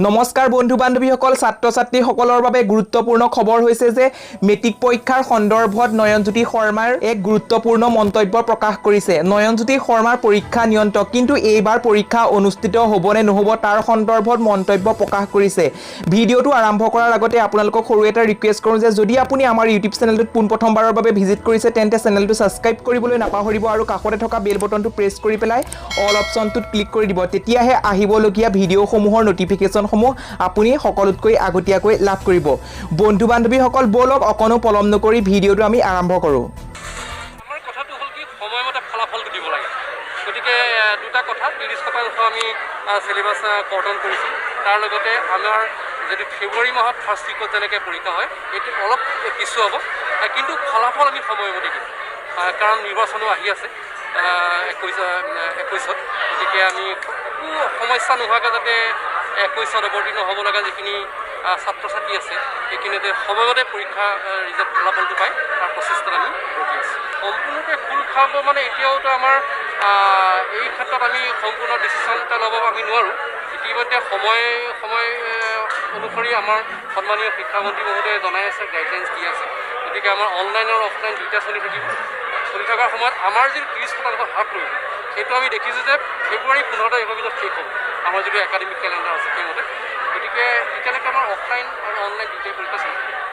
নমস্কাৰ বন্ধু বান্ধৱীসকল, ছাত্ৰ ছাত্ৰীসকলৰ বাবে গুৰুত্বপূৰ্ণ খবৰ হৈছে যে মেট্ৰিক পৰীক্ষাৰ সন্দৰ্ভত নয়নজ্যোতি শৰ্মাৰ এক গুৰুত্বপূৰ্ণ মন্তব্য প্ৰকাশ কৰিছে। নয়নজ্যোতি শৰ্মাৰ পৰীক্ষা নিয়ন্ত্ৰক, কিন্তু এইবাৰ পৰীক্ষা অনুষ্ঠিত হ'বনে নহ'ব তাৰ সন্দৰ্ভত মন্তব্য প্ৰকাশ কৰিছে। ভিডিঅ'টো আৰম্ভ কৰাৰ আগতে আপোনালোকক সৰু এটা ৰিকুৱেষ্ট কৰোঁ যে যদি আপুনি আমাৰ ইউটিউব চেনেলটোত পোনপ্ৰথমবাৰৰ বাবে ভিজিট কৰিছে, তেন্তে চেনেলটো ছাবস্ক্ৰাইব কৰিবলৈ নাপাহৰিব আৰু কাষতে থকা বেল বটনটো প্ৰেছ কৰি পেলাই অল অপশ্যনটোত ক্লিক কৰি দিব। তেতিয়াহে আহিবলগীয়া ভিডিঅ'সমূহৰ ন'টিফিকেশ্যনসমূহ আপুনি সকলোতকৈ আগতীয়াকৈ লাভ কৰিব। বন্ধু বান্ধৱীসকল, ব'লক অকণো পলম নকৰি ভিডিঅ'টো আমি আৰম্ভ কৰোঁ। আমাৰ কথাটো হ'ল কি, সময়মতে ফলাফলটো দিব লাগে। গতিকে দুটা কথা, 30% আমি চিলেবাছ কৰ্তন কৰিছোঁ। তাৰ লগতে আমাৰ যদি ফেব্ৰুৱাৰী মাহত ফাৰ্ষ্ট উইকত যেনেকৈ পৰীক্ষা হয়, এইটো অলপ পিছুৱাব, কিন্তু ফলাফল আমি সময়মতে দিম, কাৰণ নিৰ্বাচনো আহি আছে 21ত। গতিকে আমি একো সমস্যা নোহোৱাকৈ যাতে 21ত অৱতীৰ্ণ হ'ব লগা যিখিনি ছাত্ৰ ছাত্ৰী আছে, সেইখিনি যাতে সময়মতে পৰীক্ষা ৰিজাল্ট ফলাফলটো পায়, তাৰ প্ৰচেষ্টাত আমি ৰখি আছোঁ। সম্পূৰ্ণৰূপে খোল খাব মানে এতিয়াওতো আমাৰ এই ক্ষেত্ৰত আমি সম্পূৰ্ণ ডিচিশ্যন এটা ল'ব আমি নোৱাৰোঁ। ইতিমধ্যে সময় সময় অনুসৰি আমাৰ সন্মানীয় শিক্ষামন্ত্ৰী মহোদয়ে জনাই আছে, গাইডলাইনছ দি আছে। গতিকে আমাৰ অনলাইন আৰু অফলাইন দুয়োটা চলি থাকিব। চলি থকাৰ সময়ত আমাৰ যিটো 30% হ্ৰাস কৰিব, সেইটো আমি দেখিছোঁ যে ফেব্ৰুৱাৰী 15 তাৰিখৰ ভিতৰত শেষ হ'ব, আমাৰ যিটো একাডেমিক কেলেণ্ডাৰ আছে সেইমতে। গতিকে তেতিয়ালৈকে আমাৰ অফলাইন আৰু অনলাইন দুয়োটাই পৰীক্ষা চলি থাকিব।